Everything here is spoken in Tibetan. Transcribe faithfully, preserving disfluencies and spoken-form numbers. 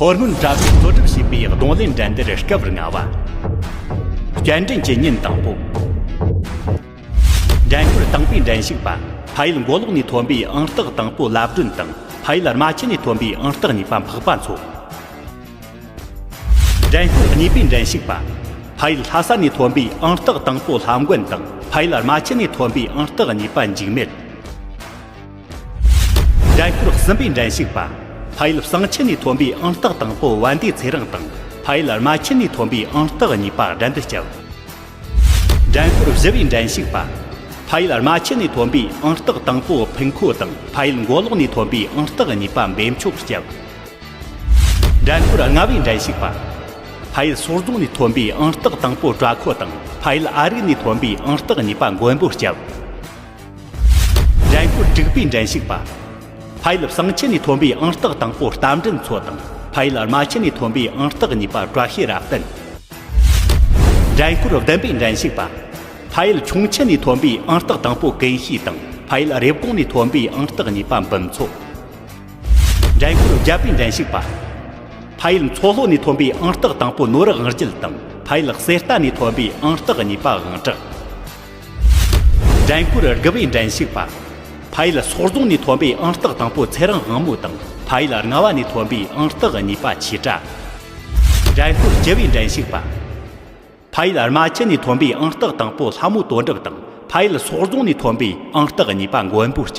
ཧོར་མོན་གྲྭ་པས་གཙོ་སྒྲུབ་བྱས་པའི་གདུང་ལེན་འགྲན་བསྡུར་སྐབས་ལྔ་བ། བསྐྱར་འགྲན་གྱི་ཉིན་དང་པོ། འགྲན་ཁུལ་དང་པོའི་འགྲན་ཞུགས་པ། ཕ་ཡུལ་མགོ་ལོག་ནས་ཐོན་པའི་ཨང་རྟགས་དང་པོ་ལབ་སྒྲོན་དང་། ཕ་ཡུལ་རྨ་ཆུ་ནས་ཐོན་པའི་ཨང་རྟགས་གཉིས་པ་འཕགས་པ་མཚོ། འགྲན་ཁུལ་གཉིས་པའི་འགྲན་ཞུགས་པ། ཕ་ཡུལ་ལྷ་ས་ནས་ཐོན་པའི་ཨང་རྟགས་དང་པོ་ལྷ་མགོན་དང་། ཕ་ཡུལ་རྨ་ཆུ་ནས་ཐོན་པའི་ཨང་རྟགས་གཉིས་པ་འཇིགས་མེད། འགྲན་ཁུལ་གསུམ་པའི་འགྲན་ཞུགས་པ། ཕ་ཡུལ་བསང་ཆུ་ནས་ཐོན་པའི་ཨང་རྟགས་དང་པོ་བན་དེ་ཚེ་རིང་དང་། ཕ་ཡུལ་རྨ་ཆུ་ནས་ཐོན་པའི་ཨང་རྟགས་གཉིས་པ་དགྲ་འདུལ་སྐྱབས། འགྲན་ཁུལ་བཞི་པའི་འགྲན་ཞུགས་པ། ཕ་ཡུལ་རྨ་ཆུ་ནས་ཐོན་པའི་ཨང་རྟགས་དང་པོ་ཕུན་ཁོ་དང་། ཕ་ཡུལ་མགོ་ལོག་ནས་ཐོན་པའི་ཨང་རྟགས་གཉིས་པ་འབེབས་མཆོག་སྐྱབས། འགྲན་ཁུལ་ལྔ་པའི་འགྲན་ཞུགས་པ། ཕ་ཡུལ་སོག་རྫོང་ནས་ཐོན་པའི་ཨང་རྟགས་དང་པོ་བཀྲ་ཁོ་དང་། ཕ་ཡུལ་ཨ་རིག་ནས་ཐོན་པའི་ཨང་རྟགས་གཉིས་པ་མགོན་པོ་སྐྱབས། འགྲན་ཁུལ་དྲུག་པའི་འགྲན་ཞུགས་པ། ཕ་ཡུལ་བསང་ཆུ་ནས་ཐོན་པའི་ཨང་རྟགས་དང་པོ་རྟ་མགྲིན་མཚོ་དང་། ཕ་ཡུལ་རྨ་ཆུ་ནས་ཐོན་པའི་ཨང་རྟགས་གཉིས་པ་བཀྲ་ཤིས་རབ་བརྟན། འགྲན་ཁུལ་བདུན་པའི་འགྲན་ཞུགས་པ། ཕ་ཡུལ་ཁྱུང་ཆུ་ནས་ཐོན་པའི་ཨང་རྟགས་དང་པོ་ཀུན་ཤེས་དང་། ཕ་ཡུལ་རེབ་གོང་ནས་ཐོན་པའི་ཨང་རྟགས་གཉིས་པ་འབུམ་མཚོ། འགྲན་ཁུལ་བརྒྱད་པའི་འགྲན་ཞུགས་པ། ཕ་ཡུལ་མཚོ་ལྷོ་ནས་ཐོན་པའི་ཨང་རྟགས་དང་པོ་ནོར་དབང་རྒྱལ་དང་། ཕ་ཡུལ་གསེར་རྟ་ནས་ཐོན་པའི་ཨང་རྟགས་གཉིས་པ་དབང་གྲགས། འགྲན་ཁུལ་དགུ་པའི་འགྲན་ཞུགས་པ། ཕ་ཡུལ་སོག་རྫོང་ནས་ཐོན་པའི་ཨང་རྟགས་དང་པོ་ཚེ་རིང་དབང་མོ་དང་། ཕ་ཡུལ་རྔ་བ་ནས་ཐོན་པའི་ཨང་རྟགས་གཉིས་པ་ཆོས་གྲགས། འགྲན་ཁུལ་བཅུ་པའི་འགྲན་ཞུགས་པ། ཕ་ཡུལ་རྨ་ཆུ་ནས་ཐོན་པའི་ཨང་རྟགས་དང་པོ་ལྷ་མོ་དོན་གྲུབ་དང་། ཕ་ཡུལ་སོག་རྫོང་ནས་ཐོན་པའི་ཨང་རྟགས་གཉིས་པ་མགོན་པོ་སྐྱབས།